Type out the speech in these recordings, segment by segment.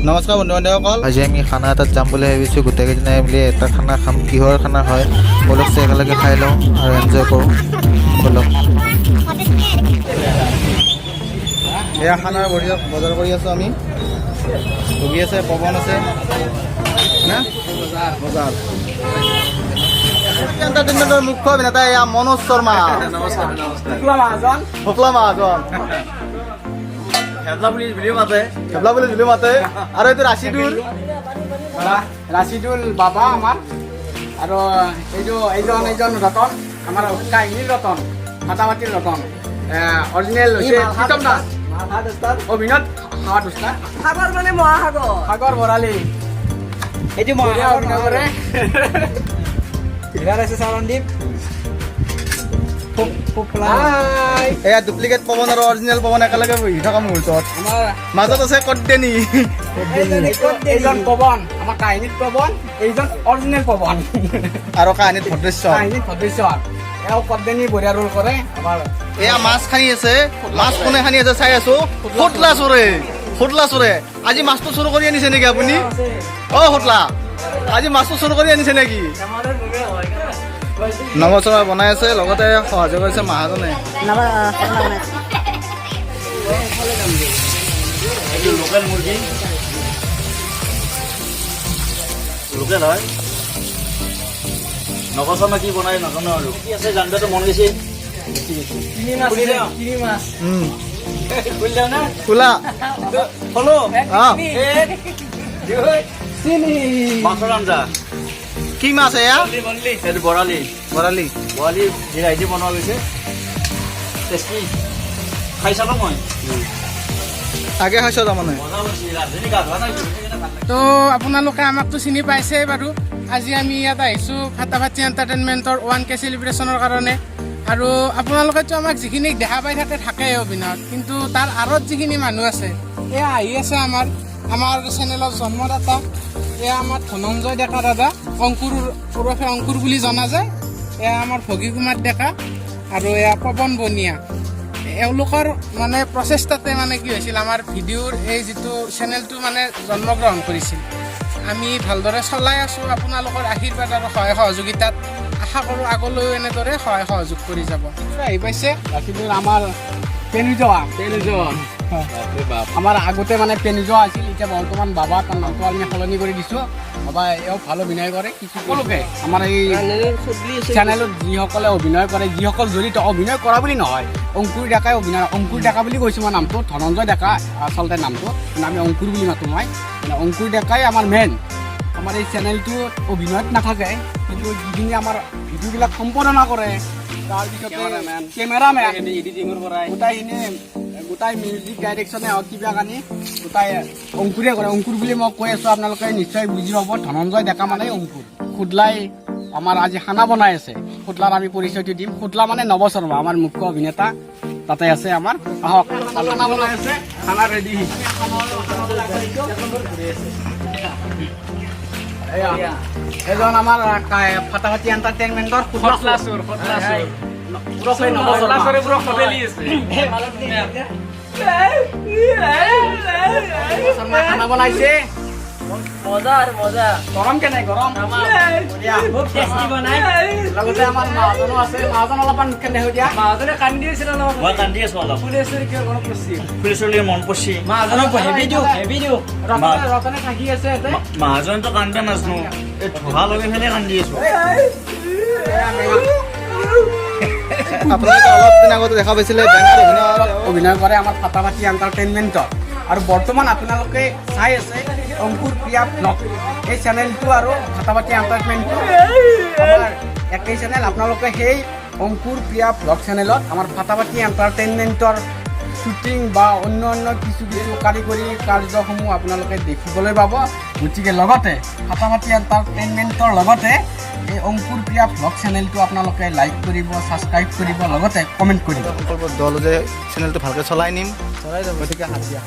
নমস্কাৰ বন্ধু বান্ধৱীসকল। আজি আমি খানা এটাত যাম বুলি ভাবিছোঁ। গোটেইকেইজনে মিলি এটা খানা খাম। কিহৰ খানা হয়, ব'লক একেলগে খাই লওঁ আৰু এনজয় কৰোঁ ব'লক। এয়া খানাৰ বজাৰ কৰি আছোঁ আমি। ভোগী আছে, পৱন আছে না। বজাৰ এণ্টাৰটেইনমেণ্টৰ মুখ্য অভিনেতা এয়া মনোজ শৰ্মা। নমস্কাৰ, নমস্কাৰ। শুক্লা মহাজন। হেবলা বুলি বুলিও মাতে। হেবলা বুলি জুলি মাতে। আৰু এইটো ৰাশিদুল। ৰাশিদুল বাবা আমাৰ। আৰু এইটো এইজন ৰতন, আমাৰ কাহিনীৰ ৰতন, ফাটাফাটিৰ ৰতন। অৰিজিনেল হৈছে প্ৰীতম দাস, অভিনয় সাত উস্তাদ। সাগৰ মানে মহাসাগৰ। সাগৰ ভৰালী। এইটো বঢ়িয়া অভিনয় কৰে। বিৰাট আছে চৰণদীপ। হাই। এয়া ডুপ্লিকেট পৱন আৰু অৰিজিনেল পৱন একেলগে বহি থকা মুহূৰ্তত আমাৰ মাজত আছে কদ্দেনি। এইজন পৱন, আমাৰ কাহিনীত পৱন, এইজন অৰিজিনেল পৱন। আৰু কাহিনীত ভদ্ৰেশ্বৰ। কাহিনীত ভদ্ৰেশ্বৰ। এওঁ কদ্দেনি বঢ়িয়া ৰোল কৰে আমাৰ। এয়া মাছ খানি আছে। মাছ কোনে খানি আছে চাই আছো। সুতলা চোৰে, সুতলা চোৰে আজি মাছটো চুৰ কৰি আনিছে নেকি আপুনি? অ সুতলা, আজি মাছটো চুৰ কৰি আনিছে নেকি? নৱচৰা বনাই আছে, লগতে সহযোগ কৰিছে মহাজনে। এইটো লোকেল মুৰ্গী, লোকেল হয়। নগচমা কি বনাই নাজানো আৰু কি আছে, জানিবতো মন গৈছে। তিনি মাছ। খোলা। খলো। অ। তিনি। মাছৰ আঞ্জা। কি মাছ এয়া? এইটো বৰালি। বৰালি। বৰালি বিলাহী দি বনোৱা গৈছে। টেষ্টি, খাই চালো মই। আগে খাইছ তাৰমানে? মজা হৈছে। ৰান্ধনি গা ধোৱা নাই, সেইকাৰণে ভাল লাগিছে। তো আপোনালোকে আমাকতো চিনি পাইছেই বাৰু। আজি আমি ইয়াত আহিছোঁ ফাটাফাটি এণ্টাৰটেইনমেণ্টৰ 1K চেলিব্ৰেশ্যনৰ কাৰণে। আৰু আপোনালোকেতো আমাক যিখিনি দেখা পাই থাকে থাকেই অভিনয়ত, কিন্তু তাৰ আঁৰত যিখিনি মানুহ আছে, এয়া আহি আছে আমাৰ আমাৰ চেনেলৰ জন্মদাতা। এয়া আমাৰ ধনঞ্জয় ডেকা দাদা, অংকুৰ ওৰফে অংকুৰ বুলি জনা যায়। এয়া আমাৰ ভগী কুমাৰ ডেকা আৰু এয়া পৱন বনিয়া। এওঁলোকৰ মানে প্ৰচেষ্টাতে মানে কি হৈছিল, আমাৰ ভিডিঅ'ৰ এই যিটো চেনেলটো মানে জন্মগ্ৰহণ কৰিছিল। আমি ভালদৰে চলাই আছোঁ আপোনালোকৰ আশীৰ্বাদ আৰু সহায় সহযোগিতাত। আশা কৰোঁ আগলৈও এনেদৰে সহায় সহযোগ কৰি যাব। আহি পাইছে। ৰাশিদুল আমাৰ পেনুজোৱা। পেনুজোৱা। আমাৰ আগতে মানে পেনুজোৱা আছিল, এতিয়া বৰ্তমান বাবা, তাৰ নামটো আমি সলনি কৰি দিছোঁ বাবা। এওঁ ভাল অভিনয় কৰে। কিছু সকলোকে আমাৰ এই চেনেলত যিসকলে অভিনয় কৰে, যিসকল জড়িত, অভিনয় কৰা বুলি নহয়, অংকুৰ ডেকাই অভিনয়, অংকুৰ ডেকা বুলি কৈছোঁ মই নামটো, ধনঞ্জয় ডেকা আচলতে নামটো, কিন্তু আমি অংকুৰ বুলি মাতোঁ মই। মানে অংকুৰ ডেকাই আমাৰ মেইন। আমাৰ এই চেনেলটোত অভিনয়ত নাথাকে, কিন্তু যিখিনি আমাৰ ভিডিঅ'বিলাক সম্পাদনা কৰে, তাৰপিছতে কেমেৰামেন, এডিটিঙৰ পৰাই গোটাইখিনি, গোটাই মিউজিক ডাইৰেকশ্যনে হওক, কিবা কানি গোটাই অংকুৰে কৰে। অংকুৰ বুলি মই কৈ আছোঁ, আপোনালোকে নিশ্চয় বুজি পাব। ধনঞ্জয় ডেকা মানে অংকুৰ। সুদলাই আমাৰ আজি খানা বনাই আছে। সুদলাৰ আমি পৰিচয়টো দিম। সুদলা মানে নৱ শৰ্মা, আমাৰ মুখ্য অভিনেতা তাতে আছে আমাৰ। আহক, খানা বনাই আছে, খানা ৰেডি। এজন আমাৰ ফাটাফাটি এণ্টাৰটেইনমেণ্টৰ খতলা চোৰ, খতলা চোৰ। ওৰফে নৱ খতলা শৰ্মা। চোৰে পুৰা খদেলি আছে। নৱ শৰ্মা খানা বনাইছে। মজা আৰু মজা। গৰম কেনে? গৰম বঢ়িয়া। খুব টেষ্টি বনাই। লগতে আমাৰ মহাজনো আছে। মহাজন, অলপমান মুখখন দেখো দিয়া। মাজনে কান্দি আছিল অলপ। মই কান্দি আছো অলপ। ফুলেশ্বৰী কিয় মনত পৰিছে? ফুলেশ্বৰীলৈ মন পৰছি। মাজনক হেভি দিওঁ, হেভি দিওঁ। ৰতনে, ৰতনে থাকি আছে ইয়াতে। মহাজনতো কান্দা নাজনো, এই ধোহা লগাই ফেলে কান্দি আছো। আপোনালোকে অলপ দিন আগতে দেখা পাইছিলে বেঙাৰ অভিনয়। অভিনয় কৰে আমাৰ ফাটাফাটি এণ্টাৰটেইনমেণ্টত। আৰু বৰ্তমান আপোনালোকে চাই আছে অংকুৰ প্ৰিয়া ব্লগ এই চেনেলটো আৰু ফাটাফাটি এণ্টাৰটেইনমেণ্টটো আমাৰ একেই চেনেল। আপোনালোকে সেই অংকুৰ প্ৰিয়া ব্লগ চেনেলত আমাৰ ফাটাফাটি এণ্টাৰটেইনমেণ্টৰ শ্বুটিং বা অন্য অন্য কিছু কিছু কাৰিকৰী কাৰ্যসমূহ আপোনালোকে দেখিবলৈ পাব। গতিকে লগতে ফাটাফাটি এণ্টাৰটেইনমেণ্টৰ লগতে এই অংকুৰ প্ৰিয়া ব্লগ চেনেলটো আপোনালোকে লাইক কৰিব, ছাবস্ক্ৰাইব কৰিব, লগতে কমেণ্ট কৰিব। সংকল্প দল যে চেনেলটো ভালকে চলাই নিম। চলাই যাব। গতিকে হাত দিয়া।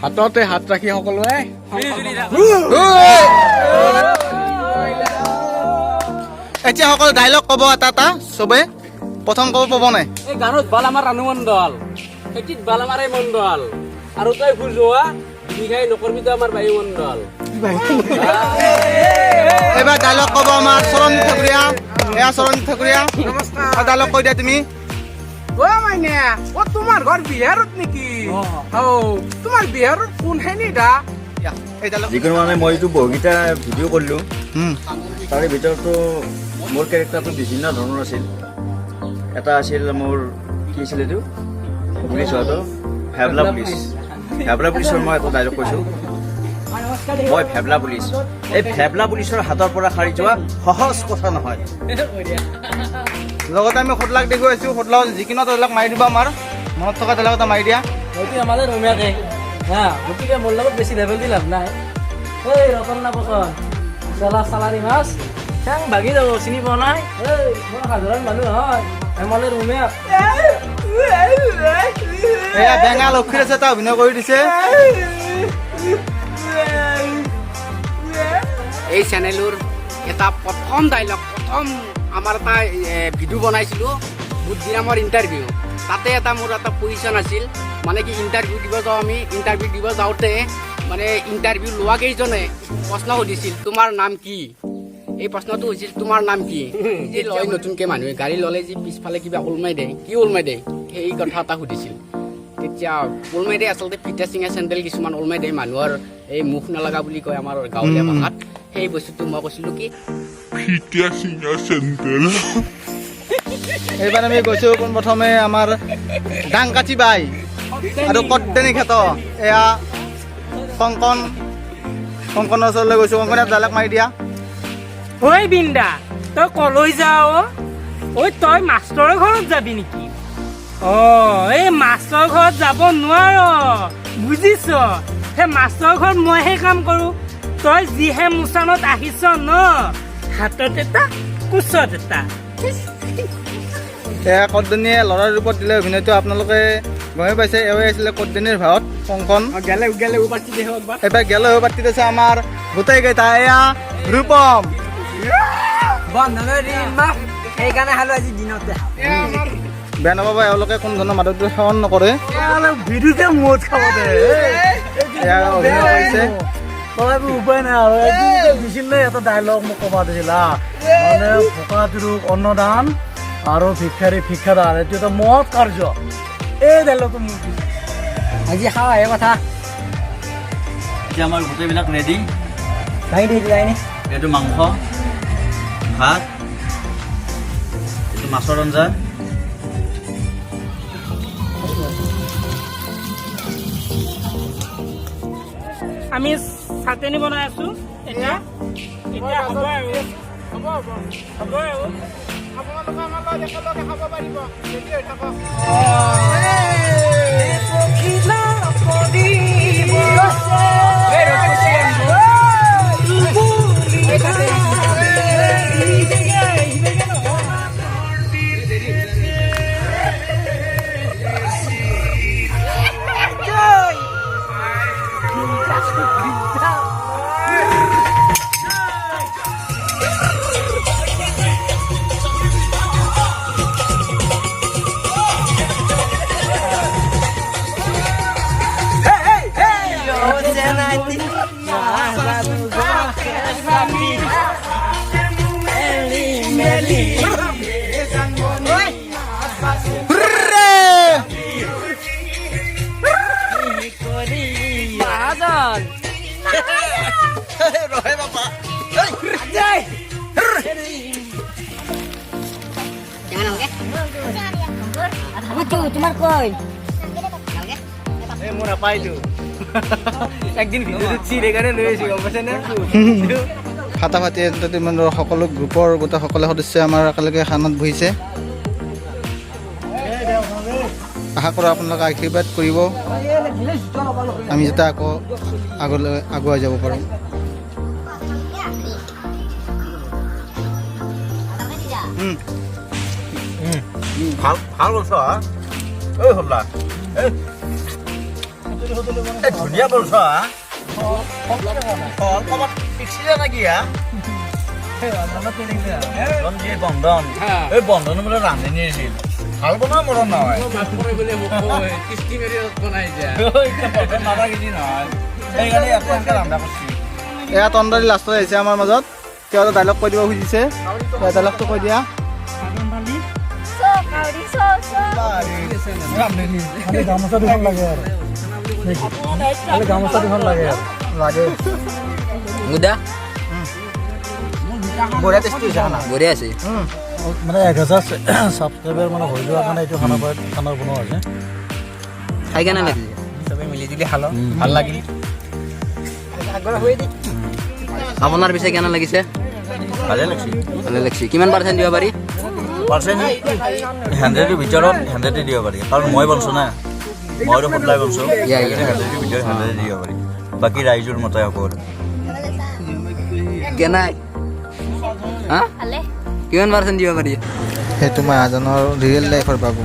হাততে হাত ৰাখি সকলোৱে। এতিয়া সকলো ডাইলগ ক'ব এটা এটা চবে। প্ৰথম ক'ব পাব নাই? এই গানত বাল আমাৰ ৰাণু মণ্ডল, খেতিত বাল আমাৰ এই মণ্ডল, আৰু তই ফুজোৱা। বিঘাই নকৰিবিতো আমাৰ বায়ুমণ্ডল। এইবাৰ ডাইলগ ক'ব আমাৰ চৰণ ঠাকুৰীয়া। এয়া চৰণ ঠাকুৰীয়া। নমস্কাৰ। ডাইলগ কৈ দিয়া তুমি। অ মাইনা, অ তোমাৰ ঘৰ বিহাৰত নেকি? অ, তোমাৰ বিহাৰত কোনখিনি দা? এই ডাইলগ। যিকোনো মানে মই এইটো বহুকেইটা ভিডিঅ' কৰিলোঁ, তাৰে ভিতৰতো মোৰ কেৰেক্টাৰটো বিভিন্ন ধৰণৰ আছিল। এটা আছিল মোৰ, কি আছিল এইটো, পুলিচ হোৱাটো, ভেবলা পুলিচ। ভেবলা পুলিচৰ মই এটা ডাইলগ কৈছোঁ, মই ভেবলা পুলিচ, এই ভেবলা পুলিচৰ হাতৰ পৰা সাৰি যোৱা সহজ কথা নহয়। লগতে আমি সোতলাক দেখুৱাইছোঁ। সোতলা যিকোনো ডাইলগ মাৰি দিব, আমাৰ মনত থকা ডাইলগ এটা মাৰি দিয়া। মইতো আমালে ৰম্যাকে হা, গতিকে মোৰ লগত বেছি লেভেল দি লাভ নাই। এই ৰতন না পচন চেলা চালানি মাছ ঠেং ভাগি যাব, চিনি পোৱা নাই। এই মই সাধাৰণ মানুহ হয়, এমালে ৰম্যাক। এয়া বেঙা লক্ষীৰ আছে, এটা অভিনয় কৰি দিছে। এই চেনেলৰ এটা প্ৰথম ডাইলগ, প্ৰথম আমাৰ এটা ভিডিঅ' বনাইছিলোঁ বুদ্ধিৰামৰ ইণ্টাৰভিউ। তাতে এটা মোৰ এটা পজিশ্যন আছিল, মানে কি ইণ্টাৰভিউ দিব যাওঁ আমি। ইণ্টাৰভিউ দিব যাওঁতে মানে ইণ্টাৰভিউ লোৱা কেইজনে প্ৰশ্ন সুধিছিল, তোমাৰ নাম কি? এই প্ৰশ্নটো হৈছিল, তোমাৰ নাম কি? যে লয় নতুনকৈ মানুহে গাড়ী ল'লে যি পিছফালে কিবা ওলমাই দিয়ে, কি ওলমাই দিয়ে, সেই কথা এটা সুধিছিল। তেতিয়া ওলমাই দিয়ে আচলতে ফিটা চিঙা চেণ্ডেল কিছুমান ওলমাই দিয়ে, মানুহৰ এই মুখ নলগা বুলি কয় আমাৰ গাঁৱলীয়া ভাষাত। সেই বস্তুটো মই কৈছিলোঁ কি ফিটা চিঙা চেণ্ডেল। এইবাৰ আমি গৈছোঁ পোনপ্ৰথমে আমাৰ ডাংকাচি বাই আৰু কটদেনী খেত। এয়া কংকন, কংকনৰ ওচৰলৈ গৈছোঁ। কংকনে ডাইলগ মাৰি দিয়া। ঐ বিন্দা, তই কলৈ যাৱ? ঐ, তই মাষ্টৰৰ ঘৰত যাবি নেকি? অ, এই মাষ্টৰৰ ঘৰত যাব নোৱাৰ, বুজিছ? সেই মাষ্টৰৰ ঘৰত মইহে কাম কৰোঁ। তই যিহে মোচানত আহিছ ন, হাতত এটা কোচত এটা। এয়া কটদনীয়ে ল'ৰাৰ ৰূপত দিলে অভিনয়টো, আপোনালোকে গমেই পাইছে। এওঁৱে আছিলে কটদনীৰ ভাৱত কংকন। গেলে গেলে পাতি দেহ একবাৰ। এইবাৰ গেলে পাতি দিছে আমাৰ গোটেইকেইটা। এয়া ৰূপম। বন্ধনৰ ঋণ মাফ সেইকাৰণে খালো আজি দিনতে। বেয়া নাপাব, এওঁলোকে কোনো ধৰণৰ মাদক দ্ৰব্য সেৱন নকৰে। বিৰুতে মদ খাব দে। এয়া অভিনয় কৰিছে। তথাপি উপায় নাই আৰু। এদিন দিছিল নে এটা ডাইলগ মোক ক'বা দিছিল, মানে ভোকাতুৰক অন্নদান আৰু ভিক্ষাৰী ভিক্ষাদান এইটো এটা মহৎ কাৰ্য। এই ডাইলগটো মোক দিছিল। আজি খাৱাহে কথা। এতিয়া আমাৰ গোটেইবিলাক ৰেডি। এইটো মাংস, ভাত, এইটো মাছৰ আঞ্জা। আমি চাটনি বনাই আছো এতিয়া। এতিয়া হ'ব আৰু, হ'ব হ'ব। হ'ব আৰু। আপোনালোকে আমাৰ লগত একেলগে খাব পাৰিব, ৰেডি হৈ থাকক। তোমাৰ কই? মোৰ নাপাইতো একদিন ভিডিঅ'টোত চিৰ সেইকাৰণে লৈ আহিছো, গম পাইছে নে? ফাটাফাটি এণ্টাৰটেইনমেণ্টৰ সকলো গ্ৰুপৰ গোটেই সকলো সদস্যই আমাৰ একেলগে খানাত বহিছে। আশা কৰোঁ আপোনালোকে আশীৰ্বাদ কৰিব, আমি যাতে আকৌ আগলৈ আগুৱাই যাব পাৰোঁ। ভাল ভাল বলছ হা, ঐ হল্লা, এই এই ধুনীয়া বলছ হা। ক'ৰবাত শিকছিলা নেকি হা? বন্ধন, এই বন্ধন বোলে ৰান্ধনি আছিল, ভাল বনোৱা মৰম নহয়। কিস্তি মেৰি বনাই যায়। বন্ধন নাথাকিছি নহয়। এয়া তন্দৰি লাষ্টত আহিছে আমাৰ মাজত। কিবা এটা ডাইলগ কৈ দিব খুজিছে। ডাইলগটো কৈ দিয়া। খালি গামোচা দুখন লাগে আৰু, খালি গামোচা দুখন লাগে আৰু। লাগে। মুদা। বঢ়িয়া টেষ্টি হৈছে খানা। বঢ়িয়া আছে। মানে 1000 ছাবস্ক্ৰাইবাৰ মানে হৈ যোৱাৰ কাৰণে এইটো খানা খানা বনোৱা হৈছে। খাই কেনে লাগিছে? চবে মিলি জুলি খালো, ভাল লাগিল। আপোনাৰ পিছে কেনে লাগিছে? ভালে লাগিছে। ভালে লাগিছে। কিমান পাৰ্চেণ্ট দিব পাৰি? পাৰ্চেণ্ট 100ৰ ভিতৰত 100-এ দিব পাৰি, কাৰণ মই বনছোঁ না, মই আৰু সদায় বনছোঁ। 100ৰ ভিতৰত 100-এ দিব পাৰি, বাকী ৰাইজৰ মতে আকৌ। কেনে হা, কিমান পাৰ্চেণ্ট দিব পাৰি? সেইটো মই আজানৰ ৰিয়েল লাইফৰ বাবু।